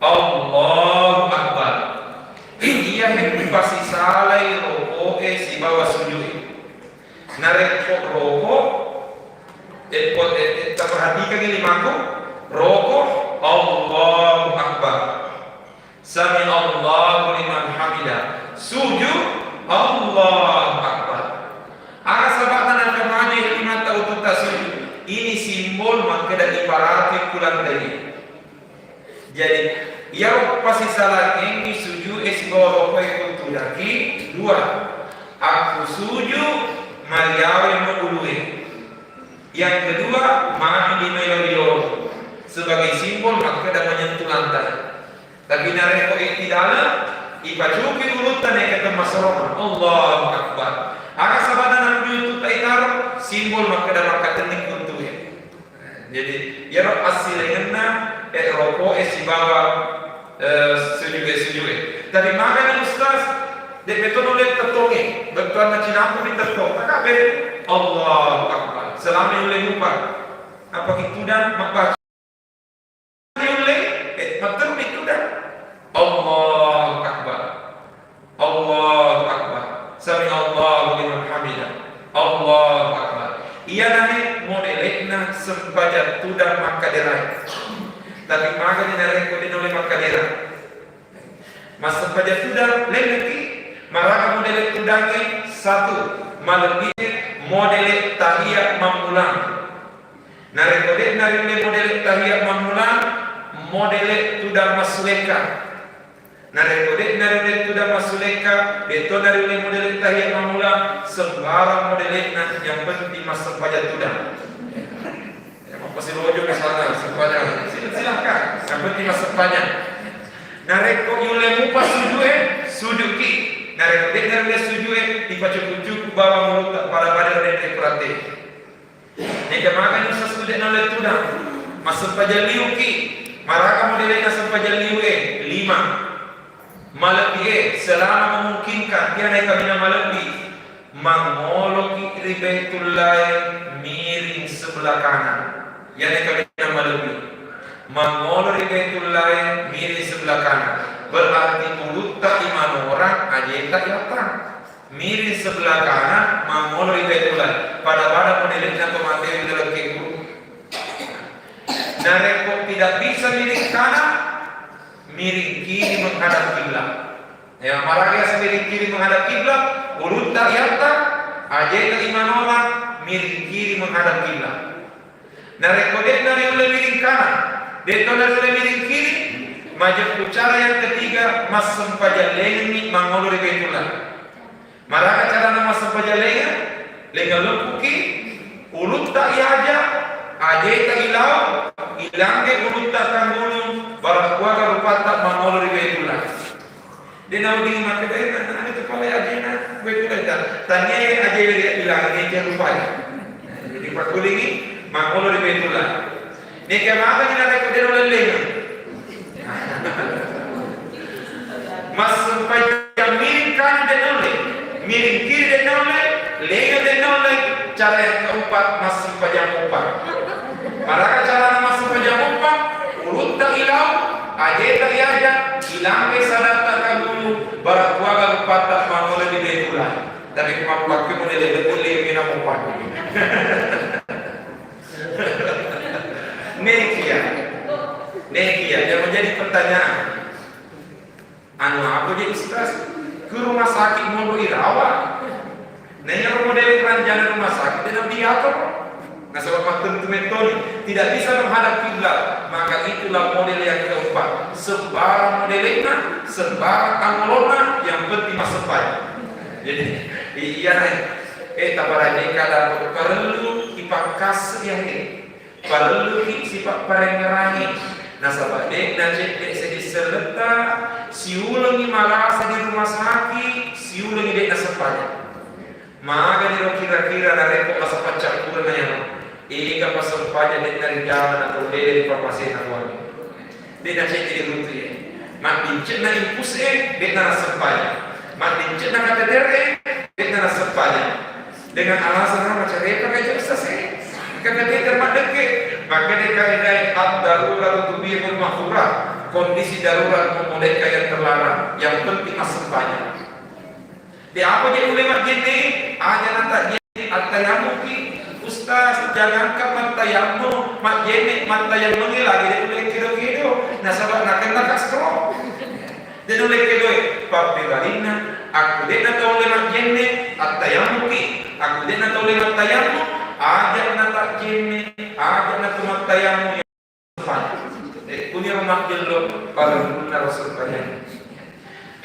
Allahu Akbar. Iya he pasisalai roko'e sibawa suju'e. Narekko roko, eh, po-, eh, eh, taperhatikangi limaku, roko, Allahu Akbar. Sami Allahu liman hamidah. Sujud, Allahu Akbar. Aga saba'na natamani limatta untuk tasujud? Ini simbol makkeda iparati kulantai. Jadi, iyaro pasisalangengngi suju'e sibawa roko'e ko tudaki, dua. Akku suju mariawe mo ulue. Yang kedua, mani lima yolo-yolo sebagai simbol makkeda menyentuh lantai. Tapi narekko ittidala, ipacupi ulutta neke temmasorono. Allahu Akbar. Aga sabana nanuju tutta itaro, simbol makkeda makkatenni kuntue. Jadi, iyaro assilengenna, eh, roko'e sibawa, eh, sujue-sujue. Tapi magani Ustaz, De' betul nulle tettongnge, bettuanna cinampe mi tettong. Maka bere, Allahu Akbar. Selama nulle mupa. Apa ki tudang mabbaca nulle, eh, matteru mi tudang. Allahu Akbar. Allahu Akbar. Sami Allahu liman hamidah. Allahu Akbar. Iyanae modele'na sempajang tudang makkaderai. Tapi magani narekko de' nulle makkaderai. Massempajang tudang leleki, maraga modele tudangnge satu, malebbi modele tahiyat mammulang. Narekko de' narille modele tahiyat mammulang, modele tudang massulekka. Narekko de' narille tudang massulekka, de' to narille modele tahiyat mammulang, sembarang modele'na, yang penting massempajang tudang. Ya, mappasilojo misalnya, sempajang. Sil-, silahkan. Yang penting massempajang. Narekko yulle mupa sujue, sujuki. Narekko de' narulle sujue, dipacuku-cuku bawang ulutta pada-pada de' kurate. Nega magani sasuju de' naulle tudang. Massempajang liuki. Maraga modele'na sempajang liue? Lima. Malebbie, selama memungkinkan, iyanae kaminang malebbi, mangoloki ri Baitullae miring sebelah kanan. Iyanae kaminang malebbi, mangolo ri Baitullae miring sebelah kanan. Berarti ulutta imanorang, ajeta iattang. Miring sebelah kanan, mangolo ri Baitullah. Pada-pada modele'na to mate ri dallekkengku. Narekko tidak bisa miring kanan, miring kiri menghadap kiblat. Ya, maraga miring kiri menghadap kiblat, ulutta iattang, ajeta imanorang, miring kiri menghadap kiblat. Narekko de' nariulle miring kanan, de' to nariulle miring kiri, majeppu cara yang ketiga, massempajang lengengngi mangolo ri Baitullah. Maraga carana massempajang lengeng? Lengeng leppuki, ulutta iaja, ajeta ilau, ilangge ulutta kangulu, barakkuaga rupatta mangolo ri Baitullah. De' nawedding makkedae, na, na, itu pale ajena, Baitullah ta-, tania aje ri bilang, ini dia rupanya. Jadi, pakkulingi, mangolo ri Baitullah. Neka maka ni narekko de' nalelleng. Massempajang miring kanan de' naulle, miring kiri de' naulle, lengeng de' naulle. Cara yang keempat, massempajang mupa. Maraga carana massempajang mupa, ulutta ilau, ajeta iaja, ilangge sadatta kangulu, barakkuaga rupatta mangolo ri Baitullah. Tapi mappakku modele betul lagi na mupa. Nekia. Nekia, yang menjadi pertanyaan. Anu apa je Ustaz? Ke rumah sakit Monro Irawa. Nah, yang model ranjana rumah sakit dan diatur. Nasaba mattentu mettoni, tidak bisa menghadap kiblat, maka itulah model yang keempat. Sembarang modelnya, sembarang angolona, yang penting massempajang. Jadi, i-, iya, eh, tabarani kada perlu dipangkas ya, eh. Parelluki sipapparengngerangi, nasaba de'na cedde seddi selletta, siulengi malasa di rumah sakit, siulengi de'na sempajang. Maganiro kira-kira narekko masa paccappureng na yaro, ega pasempajang de'na rijama na tau lele ri pamasena Puang. De'na cedde iruntu'e. Maddince'na infus e, de'na nassempajang. Maddince'na kateter e, de'na nassempajang. Dengan alasan apa? Macarepa ka jeng sase. Ka kateter maddekke. Maka de kaidae ad-daruratu tubihul mahzurat. Kondisi darurat membolehkan yang terlarang. Yang penting massempajang. De apa je nulle majjenne, aja na tajjenne, attayammuki. Ustaz, jangankan mattayammu, majjenne, mattayammengngi lagi de nulle kedo-kedo, nasaba nakenna ka stroke. De nulle kedoe, pappebalinna, aku de na taulle majjenne, attayammuki, aku de na taulle mattayammu, aja na tajjenne, aja na tu mattayammu. Eh, kuniro majjello parellunna rasul kalian.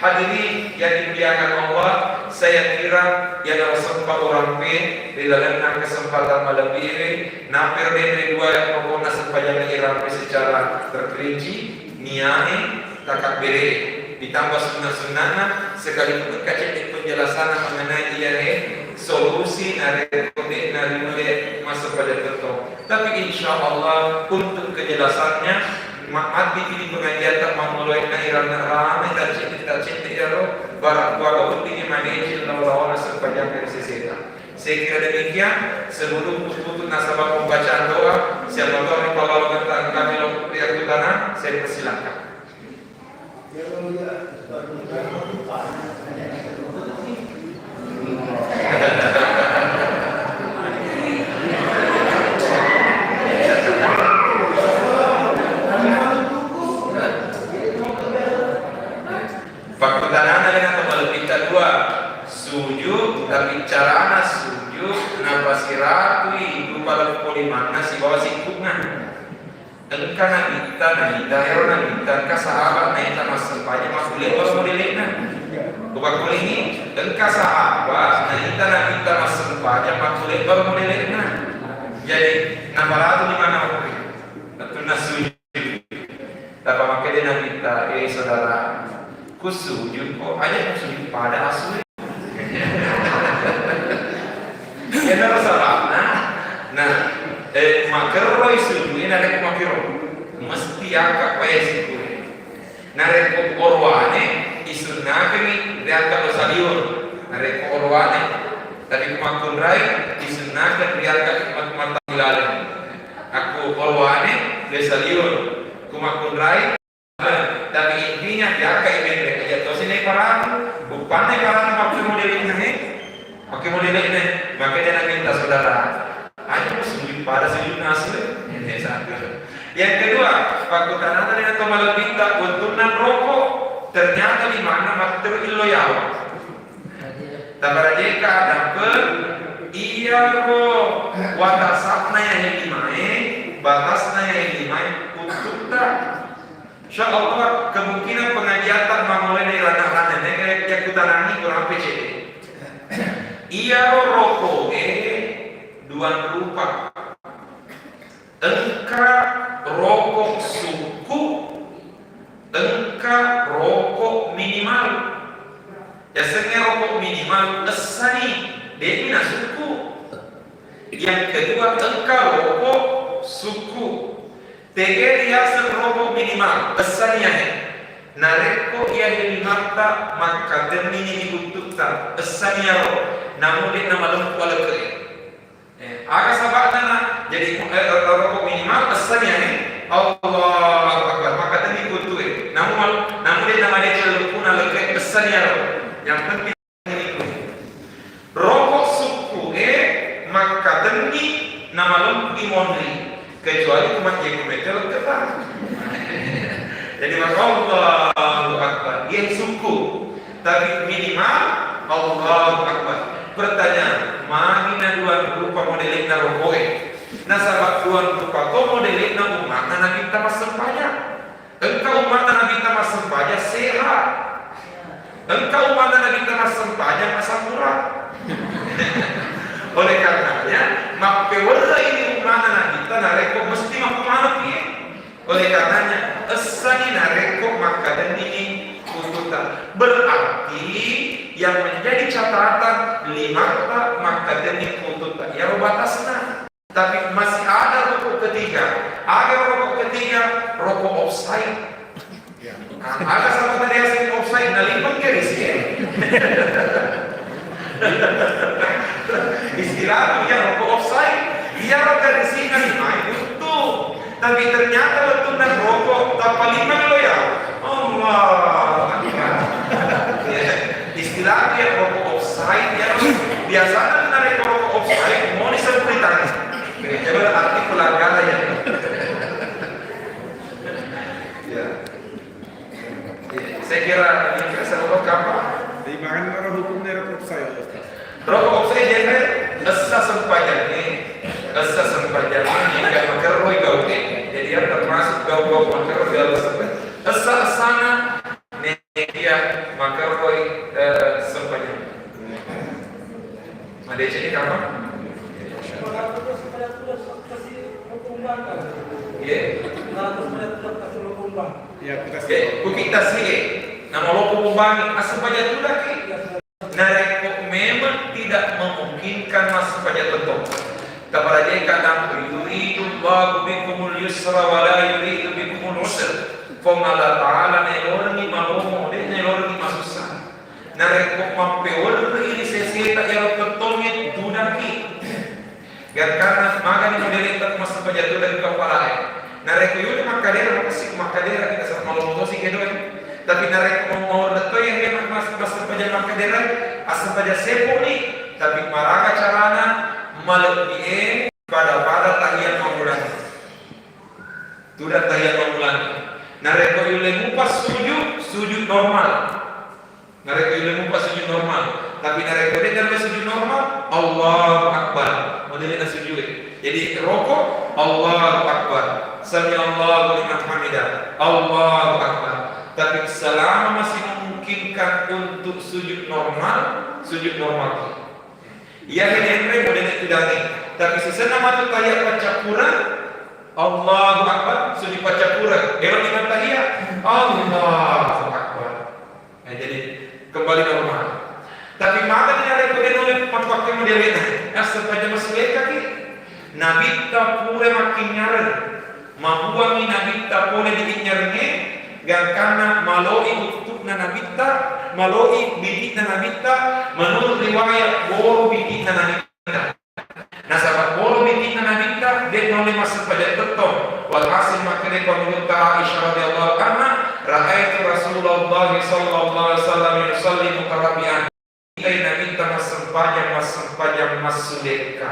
Hadirin yang dimuliakan Allah, saya kira yang sempat urampe ri lalenna kesempatan malebbi'e, nappero denre dua yang pokokna sempajang irampe secara terperinci, niae, takabbere, ditambah sunnah-sunnahna, sekaligus engka cedde penjelasanna mengenai iyae solusi narekko de nariulle massempajang tettong. Tapi insya Allah untuk kejelasannya, Ma'addi tini pengajiatta mammuloi na iranna rame tacedde-tacedde iyaro, barang kuaga weddingngi madeceng lao-laona sempajang ri seseta. Saya kira demikian, sebelum tutup nasaba pembacaan doa, siapa tahu ri pallawangetta engka melo riakkutana, saya persilakan. Pakkutanana lena to malebbitta dua, sujud, tapi carana sujud napasiratui dupa leppo limanna sibawa sikku'na. Engka nabitta naita, ero nabitta, engka sahabat naita massempajang makkulle baru modele'na. Kupakkulingi, engka sahabat naita nabitta massempajang makkulle baru modele'na. Jadi, naparatu limanna okko. Wettunna sujud. Tappa makkeda nabitta, eh, saudara, ku sujud ko, aja ku sujud pada asu. Iyanaro saba'na, nah, eh, makerroi sujud, eh, narekko makkiro, mesti akka pae sikku'e. Narekko orowane, isunnakengngi riakka lo saliweng. Narekko orowane, tapi ku makkunrai, isunnakeng riakka mat-, mata laleng. Akku orowane, lo saliweng. Ku makkunrai, Tapi intinya, jaga i bende, aja tosi ne parang, bukan ne parang pakai model ini, pakai model ini, makanya dia minta saudara, aja sujud pada sujud nasr, ini satu. Yang kedua, waktu tanah tadi atau malam minta, untuk nan rokok, ternyata di mana materi lo yawa. Tabarajeka adapeng, iyaro watasakna yahe limae, batasna yahe limae, uttutta. Insya Allah, kemungkinan pengajiatta mammulai dari ranah-ranah ini, kayak, kayak kutanani kurang P C D. Iyaro rokoe dua rupa. Engka rokok sukku, engka rokok minimal. Yasengnge rokok minimal essani, de'mi nasukku. Yang kedua, engka rokok sukku. Tege riaseng rokok minimal, essani yahe. Narekko iyahe limatta makkatenni ni uttutta, essani yaro. Namu de'na malempu alekke'e. Eh, aga saba'na na, jadi, eh, eh, rokok minimal, essani ya, eh? Allahu Akbar, makkatenni kuttue. Namu mal-, namu de' namadeceng leppuna lekke'e, essani ya, ro. Yang penting ini. Rokok sukku, eh, makkatenni namalempu i monri. Kecuali ku majjekku mette lekke'ta. Jadi, maka Allahu Akbar. Iya sukku. Tapi minimal, Allahu Akbar. Pertanyaan, magi na dua rupa modele'na rokoe? Nasaba dua rupa to modele'na umma'na Nabitta massempajang. Engka umma'na Nabitta massempajang sehat. Engka umma'na Nabitta massempajang asam urat. Oleh karenanya, mappewerre ini umma'na Nabitta narekko mesti makkumaneng piye. Oleh karenanya, essani narekko makkatenni ni uttutta. Berarti yang menjadi catatan limatta makkatenni uttutta. Iyaro batasna. Tapi masih ada rokok ketiga. Aga rokok ketiga? Rokok offside. Nah, aga sama tadi asli offside, nah, limpeng ke risi, ya. Istilah dia rokok offside, iya rokok risi kan main itu. Tapi ternyata betul kan rokok tanpa limpeng lo ya. Allah. Ya. Istilah dia rokok offside, ya. Biasanya kan ada rokok offside, mau disebut tadi. Jadi, coba arti pelanggaran ya. Ya. Saya kira ini kira satu apa? Di mana hukum dari rokok offside, Ustaz? Rokok offside jadi essa sempajang ini, essa sempajang ini yang makerroi gauke. Jadi yang termasuk gau-gau makerroi gau sempajang. Essa essana nih dia makerroi, eh, sempajang. Madeceng ni kapan? Iya. Iya, kita sih. Oke, ku kita sih. Nama lo kumbang, asal banyak tuh lagi. Narekko memang tidak memungkinkan mas banyak tentu. Tabarajai kadang yuridu Allahu bikumul yusra wa la yuridu bikumul usr. Puang Allah Ta'ala naelorengngi malomo, de' naelorengngi masussa. Narekko mappewerri ri seseta iyaro pettongnge, tudangki. Gangkanna magani modele ta massempajang tudang ri kappalae. Narekko yolo makkadera, makessing makkadera kita sa-, malomo tosi kedoe. Tapi narekko mau, mau retto iya mas-, mas-, massempajang makkadera, assempajang seponi. Tapi maraga carana, malebbie pada-pada tahiyat mammulangi. Tudang tahiyat mammulangi. Narekko yulle mupa sujud, sujud normal. Narekko yulle mupa sujud normal. Tapi narekko de' nalle sujud normal, Allahu Akbar. Modele na sujud. Jadi roko, Allahu Akbar. Sami Allahu liman hamidah. Allahu Akbar. Tapi selama masih memungkinkan untuk sujud normal, sujud normal. Iya, henre modele tudangi. Tapi sisenna matu tahiyat paccappureng, Allahu Akbar, sujud paccappureng. Ero lima tahiyat, Allahu Akbar. Nah, jadi kembali normal. Tapi maka tidak ada kode oleh pakai modele. Assempajang massulekkaki. Nabitta pura makkinyareng. Mabuangngi Nabitta pole di inyarengnge, gangkanna maloi uttu'na Nabitta, maloi biti'na Nabitta, menurut riwayat boro biti'na Nabitta. Nasaba boro biti'na Nabitta, de' naulle massempajang tettong. Walhasil makkedai pangulutta Aisyah radhiyallahu anha, "Ra'aitu Rasulullah sallallahu alaihi wasallam yusalli mutarabbi'an." Itai Nabitta massempajang, massempajang massulekka.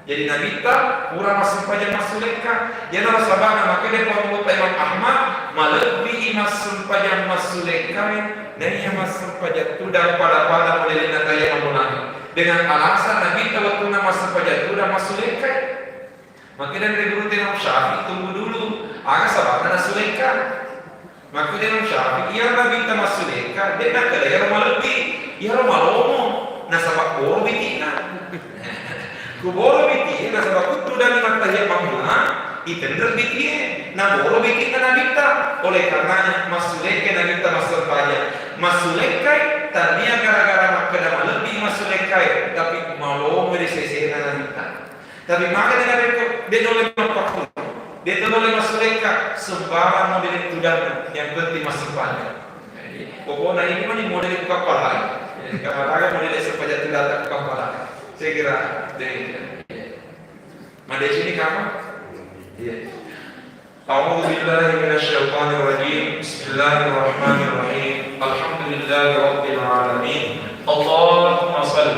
Jadi Nabitta pura massempajang massulekka. Iyanaro sabana makkeda pangulutta Imam Ahmad, malebbi massempajang massulekka naiya massempajang tudang pada-pada modelenna tayamum. Dengan alasan Nabitta wettunna massempajang tudang massulekka. Makkeda ri gurutta Imam Syafi'i, tunggu dulu, aga sabana nassulekka? Makkeda Imam Syafi'i, iya Nabitta massulekka, de' nakkeda iyaro malebbi, iyaro malomo, nasaba boro biti'na. Ku boro biti'e, nasaba ku tudang mattahiya mammula, itenre' biti'e, na boro biti'na Nabitta. Oleh karenanya massulekka Nabitta massempajang. Massulekkai, tania gara-gara makkeda malebbi massulekkai, tapi malomo ri sesena Nabitta. Tapi maka de' narekko, de' naulle mappakkuro, de' to naulle massulekka, sembarang modele tudang, yang penting massempajang. Jadi, pokokna ini mani modele ku kappala. Jadi, kamataga modele sempajang tudang ku kappala. Saya kira demikian. Madecini kama? Iya. أعوذ بالله من الشيطان الرجيم. بسم الله الرحمن الرحيم. الحمد لله رب العالمين. اللهم صل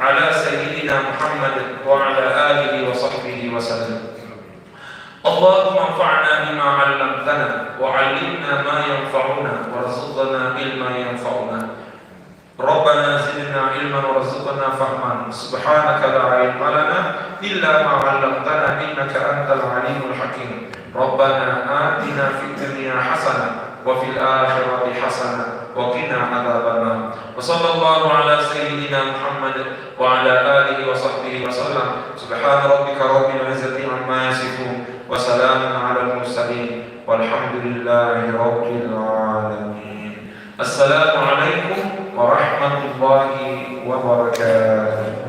على سيدنا محمد وعلى آله وصحبه وسلم. اللهم انفعنا بما علمتنا وعلمنا ما ينفعنا وارزقنا علما ينفعنا. ربنا زدنا علما وارزقنا فهما. سبحانك لا علم لنا إلا ما علمتنا إنك أنت العليم الحكيم. ربنا آتنا في الدنيا حسنة وفي الآخرة حسنة وقنا عذاب النار. وصلى الله على سيدنا محمد وعلى آله وصحبه وسلم. سبحان ربك رب العزة عما يصفون. وسلام على المرسلين. والحمد لله رب العالمين. السلام عليكم ورحمة الله وبركاته.